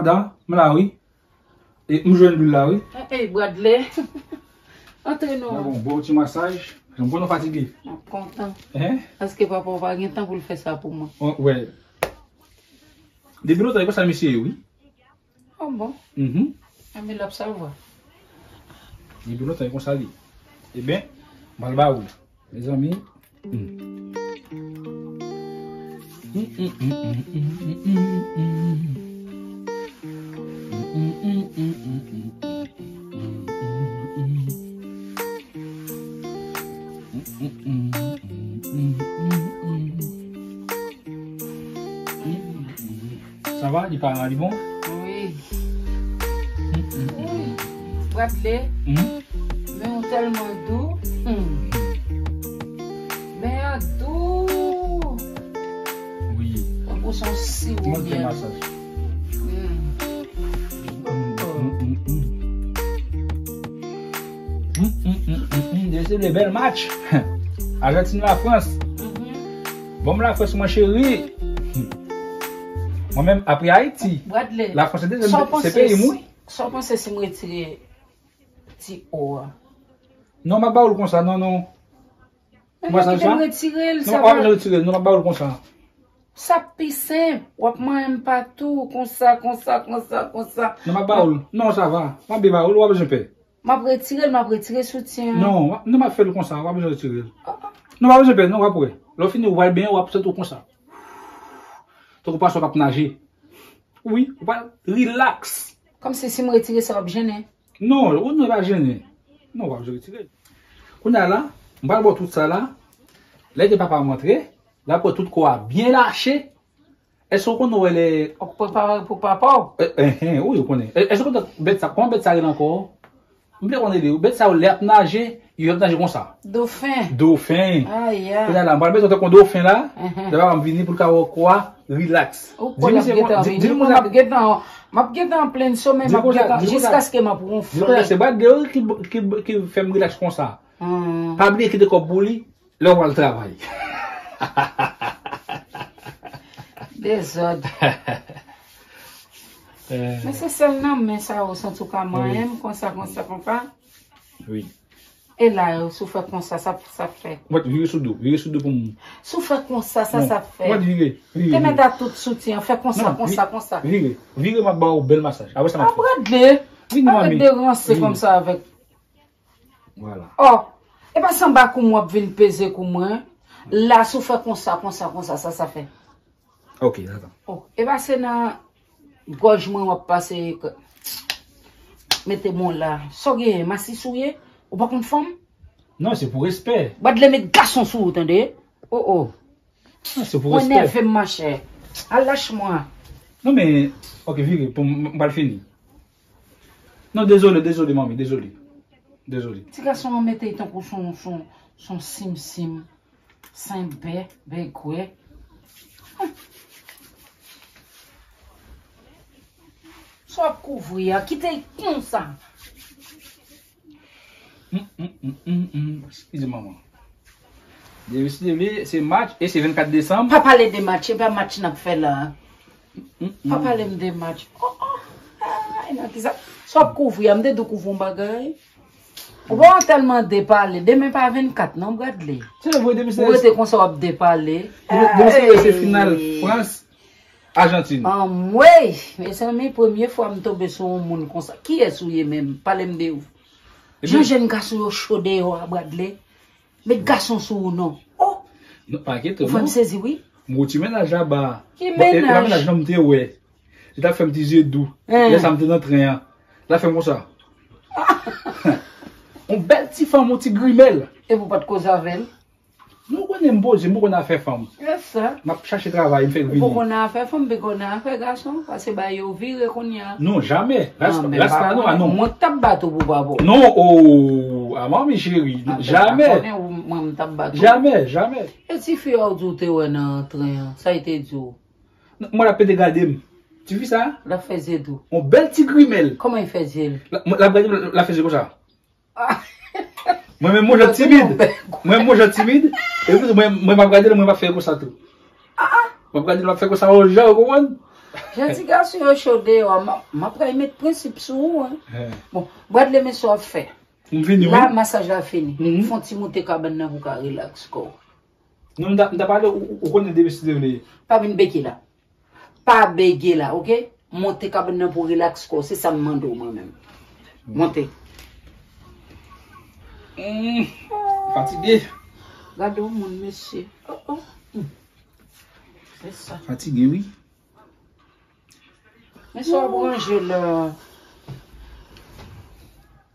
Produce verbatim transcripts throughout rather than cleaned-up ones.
La, m la wi. E m jwenn lwil la wi. Ey, Bradley. Antre non. Mwen bon, bon ti masaj. Janm konnen w fatige. M ap kontan. Hein? Paske papa w pa gen tan pou l fè sa pou mwen. Wè. Depi lontan, e konsa misye ye wi. Ah bon? Mhm. Enben l ap salva. Depi lontan, e konsa li. Ebyen, m pral ba ou l. Mezanmi. Hmm. Sa va? Li pa, li bon? Wi. Wi. Bradley, men w tèlman dou. Hmm. Men an dou. Wi. Tankou se yon siwo. Mwen fè myèl. Masaj. Hmm. Hum, hum, hum, hum, hum. Hum, hum, hum, hum, hum. Depi se de bèl match. Ajantin, Lafrans. Mhm. Bon, Lafrans, mwen cheri. Mwen menm, apre Ayiti, Bradley, Lafrans se dezyèm, se peyi m wi. Sa w panse si m retire ti o a? Non, m ap ba ou l konsa, non, non. Men kite m retire l, sa va. Non, w ap retire l, non, m ap ba ou l konsa. Sa pi senp, w ap manyen m patou, konsa, konsa, konsa, konsa. Non, m ap ba ou l. Non, sa va. M ap byen ba ou l, ou pa bezwen pè. M ap retire l, m ap retire soutyen an. Non, w ap, non, m ap fè l konsa, ou pa bezwen retire l. Ah, ah. Non, ou pa bezwen pè, non, w ap wè. Lè w fini, ou pral benyen, w ap santi w konsa. Tankou pwason k ap naje. Wi, ou pral rilaks. Kòmsi si m retire sa, w ap jennen. Non, ou non, pa jennen. Non, w ap retire. Kounye a la, m pral ba w tout sa la. Lè ke papa m antre, l ap wè tout kò a byen lache. Èske w konn wè lè... Ou prepare pou papa w? Eh, eh, eh, wi, ou konnen. Eh, èske w konn bèt sa, kòman bèt sa rele ankò? M te konn rele yo. Bèt sa yo, lè y ap naje, yo ap naje konsa. Dofen. Dofen. Ay, ay. Kounye a la, m pral mete w tankou dofen la. Mhm. Lè papa m vini pou l ka wè kò a, rilaks. Ou kwè l ap gentan vini? Mwen m ap gentan, m ap gentan an plen somèy, m ap gentan, jiskaske m ap wonfle. Di konsa, se Bradley ki, ki, ki fè m rilaks konsa. Hmm. Pa bliye kite kòb pou li lè w al travay. Dezòd. Eh. Men se sèl nan men sa yo santi w ka manyen m konsa, konsa, konsa. Wi. E la, yo, si w fè konsa, sa, sa fè. Mwen, vire sou do, vire sou do pou m. Si w fè konsa, sa, sa fè. Mwen, vire, vire. Te mèt a tout soutyen, fè konsa, konsa, konsa. Vire, vire, m ap ba w bèl masaj. Apre sa, m ap fè. Bradley, arèt de ranse konsa avèk. Vwala. Oh, e pa sanba kou m w ap vin peze kou mwen. La, si w fè konsa, konsa, konsa, sa, sa fè. Ok, atann. Oh, e pa se nan gòj mwen w ap pase, mete men w la. Sa w genyen, masis ou ye? Ou pa konn fanm? Non, se pou respè. Bradley, met gason sou ou, tande? Oh, oh. Non, se pou respè. Ou enève m, machè. Al lach mwen. Non, men, ok, vire, pou m, m pral fini. Non, dezole, dezole, manmi, dezole. Dezole. Ti gason an mete l tankou son, son, son simsim. Senbè, bègwè. Sa w ap kouvri a, kite l konsa. Hum, hum, hum, hum, hum. Eskize manman. Depi se vle, se match, e se vennkat desanm. Pa pale de match, e pa match n ap fè la. Hum, hum, hum. Pa pale m de match. Oh, oh. Ay, nan kisa? Sa w ap kouvri a, m te di w kouvri yon bagay. Ou pa tèlman depale. Demen pa vennkat non, Bradley. Se vre, depi se... Ou rete konsa w ap depale. Depi, depi se final Frans, Ajantin. Anmwey! Mezanmi, premye fwa m tonbe sou yon moun konsa. Kiyès ou ye menm? Pale m de ou. Jan jèn gason yo cho deyò a, Bradley. Met gason sou ou non. Oh! Non, pa enkyete w non. Ou fè m sezi, wi. M wè ti mennaj laba. Ki mennaj? Bon, e, e pa mennaj non, m te wè. Li t ap fè m ti zye dou. Lè sa m te nan tren an. L ap fè m konsa. Yon bèl ti fanm, yon ti grimèl. Epi w pa t koze avè l? Nou konnen m poze, m poko nan afè fanm. M ap chache travay, m fè vini. Ou poko nan afè fanm, piko nan afè gason, paske bagay yo vire kounye a. Non, jamè. Ras la, non, a non. Mwen t ap bat ou pou papa w. Non, oh, a manmi cheri, jamè. Mwen, m t ap bat ou. Jamè, jamè. E ti fi a w di w te wè nan tren an, sa l te di w? Mwen l ap pete gade m. Ti fi sa? L ap fè zye dou. Yon bèl ti grimèl. Kòman l fè zye l? L ap gade m, l ap fè zye konsa. Mwen menm, mwen jan timid. Mwen menm, mwen jan timid. Epi mwen, mwen m ap gade l, mwen m ap fè konsa tou. M ap gade l, m ap fè konsa, yon jan, ou konprann? Jan ti gason yo cho deyò, m ap, m ap pral met prensip sou ou, hein. Bon, Bradley, men sa w ap fè. M vini, wi. La, masaj la fini. Fè yon ti moute kabann nan pou w ka rilaks kò w. Non, m ta, m ta pale, ou, ou konnen depi si Dye vle. Pa vin bege la. Pa bege la, oke? Monte kabann nan pou w rilaks kò w. Se sa m mande w, mwen menm. Monte. Hmm, fatige. Gade yon moun, mesye. Oh, oh. Hmm. Se sa. Fatige, wi. Men sa w ap ranje la.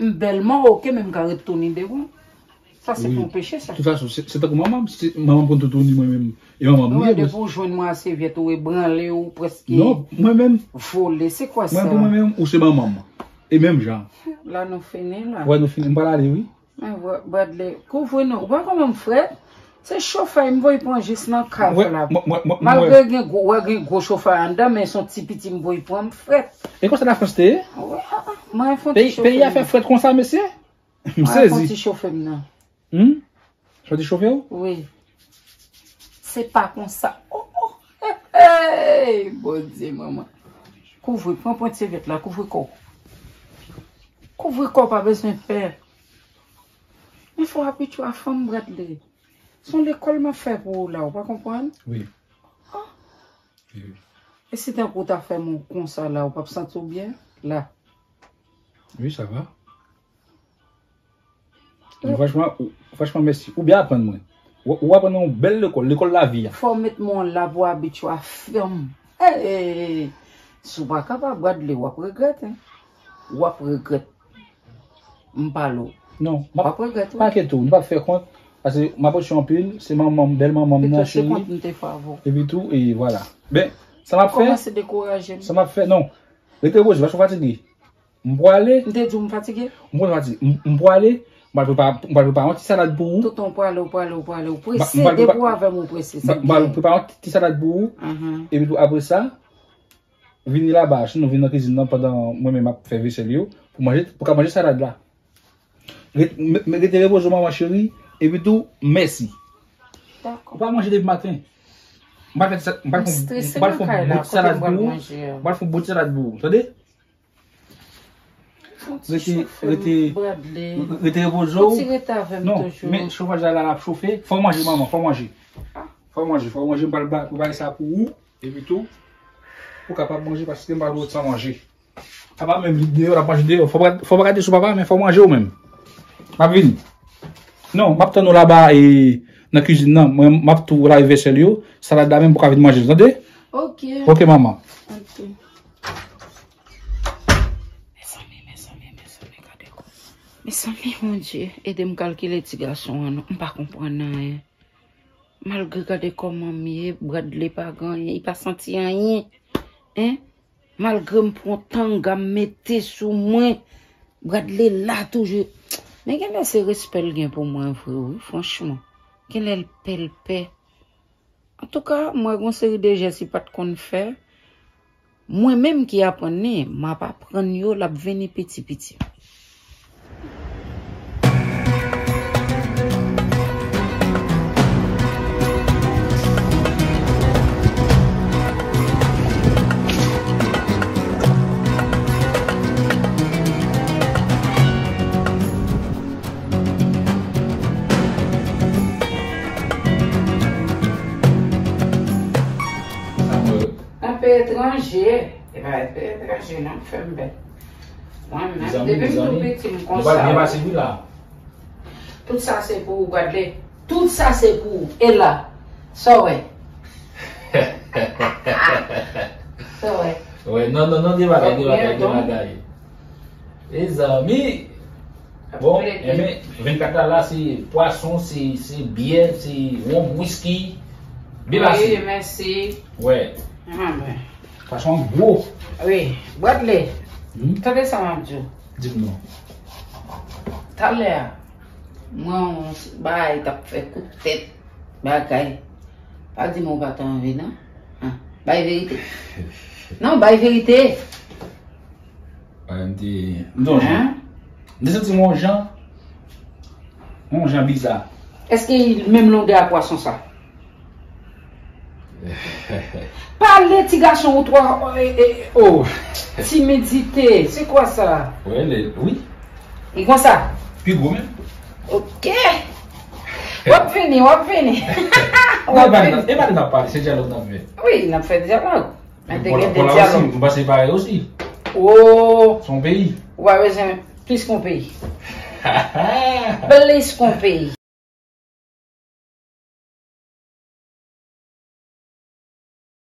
M bèl man, oke, men m ka ret tounen devan. Sa se pa yon peche, sa. De tout fason, se, se tankou manman m, si manman m konn toutouni mwen menm, e manman m li ye, depi w jwenn mwen a sèvyèt, ou ebranle, ou prèske vole. Non, mwen menm, vole, se kwa sa? Mwen, pou mwen menm, ou se manman m. E menm jan. La nou fini, la. Wè, nou fini. M pral ale, wi. Men Bra-, Bradley, kouvri nou. Ou wè kòman m frèt? Se chofè m voye pran jis nan kav la. Malgre gen gwo, wè gen gwo chofè anndan, men se yon ti piti m voye pran, m frèt. E konsa Lafrans te ye? Wi, ah, ah, mwen fè yon ti chofe m nan. Peyi a fè frèt konsa, mesye? M sezi. Mwen fè yon ti chofe m nan. Hmm? Fè yon ti chofe w? Wi. Se pa konsa. Oh, oh. Hey, hey, Bondye, manman. Kouvri, pran pwent sèvyèt la, kouvri kò w. Kouvri kò w, pa bezwen pè. Men fò w abitye a fanm, Bradley. Se yon lekòl m ap fè pou ou la, ou pa konprann? Wi. Ah. Wi, wi. E si tankou w ta fè m yon konsa la, ou p ap santi w byen? La. Wi, sa va. Non, franchman, ou, franchman, mèsi. Ou byen aprann mwen. Ou, ou aprann mwen yon bèl lekòl, lekòl lavi a. Fò w met men w la pou w abitye a fanm. Hey, si w pa kapab, Bradley, w ap regrèt, hein. W ap regrèt. M pale w. Non, w ap regrèt, wi. Pa enkyete w, nou p ap fè kont, paske m apresye w anpil, se manman m, bèl manman m nan, cheri. Pito se kont m te fè avè w. Epi tou, e vwala. Ben, sa m ap fè, kòmanse dekouraje m. Sa m ap fè, non. Rete repoze, paske w fatige. M pwale. M te di w m fatige? M konn fatige. M, m pwale, m pral prepare, m pral prepare yon ti salad pou ou. Tonton, w pwale, w pwale, w pwale, w prese, depi w avè m, ou prese, se byen. M pral prepare yon ti salad pou ou. Epi tou, apre sa, vini laba, si nou vin nan kizin nan pandan mwen menm ap fè vesèl yo, pou manje, pou ka manje salad la. Ret-, m-, m-, rete repoze w, manman cheri, epi tou, mèsi. Dakò. Ou pa manje depi maten. M pral fè ti sa-, m pral fè, m pral fè yon bon ti salad pou ou. M pral fè yon bon ti salad pou ou, tande? Rete, rete, rete repoze w. Non, men chofaj la, la, l ap chofe. Fò w manje, manman, fò w manje. Fò w manje, fò w manje, m pral ba-, prepare sa pou ou. Epi tou, ou kapab manje paske m pa dwe w san manje. Papa menm li deyò, l ap manje deyò. Fò pa, fò pa gade sou papa, men fò w manje ou menm. M ap vini. Non, m ap tann ou laba e nan kizin nan. Mwen, m ap tou lave vèsèl yo. Salad la menm pou ka vin manje, tande? Ok. Ok, manman. Ok. Mezanmi, mezanmi, mezanmi, gade kò. Mezanmi, Bondye, ede m kalkile ti gason an non. M pa konprann anyen. Malgre gade kòman m ye, Bradley pa gen anyen, li pa santi anyen. Hein? Malgre m pran tanga m mete sou mwen, Bradley la toujou. Men genlè se respè l gen pou mwen vre wi, franchman. Genlè l pè l pè. Antouka, m wè gon seri de jès li pa t konn fè. Mwen menm ki aprann li, m ap aprann yo, l ap vini piti piti. Yon peyi etranje. E pa peyi etranje non k fè m bèt. Mwen menm, depi m tou piti, m konsa. Nou pral byen pase wi la. Tout sa se pou ou, Bradley. Tout sa se pou ou. E la, sa w wè? Sa w wè? Wè, non, non, non, gen bagay, gen bagay, gen bagay. Mezanmi. Bon, enben, vennkat la, la, se pwason, se, se byè, se wonm, wiski. Byen pase. Wi, mèsi. Wè. Amen. Pwason an gwo. Wi, Bradley. Hmm? Tande sa m ap di w. Di m non. Talè a, mwen, yon bagay t ap fè kout tèt, bagay. Pa di m ou pa t anvi, non. Ah, bay verite. Non, bay verite. Bagay m te, m sonje. Hein? M te santi m yon jan, yon jan biza. Èske li menm longè a pwason sa? Pale, ti gason, ou twò, eh, eh, oh, timidite, se kwa sa? Wè, lè, wi. Li konsa? Pi gwo menm. Ok. W ap vini, w ap vini. W E ap pa vini. E pa de n ap pale, se dyalòg n ap fè. Wi, n ap fè dyalòg. Men te Pou la- gen pou de la osi, dyalòg. M panse parèy osi. Oh, Se yon peyi. w a bezwen plis kon peyi. Plis kon peyi.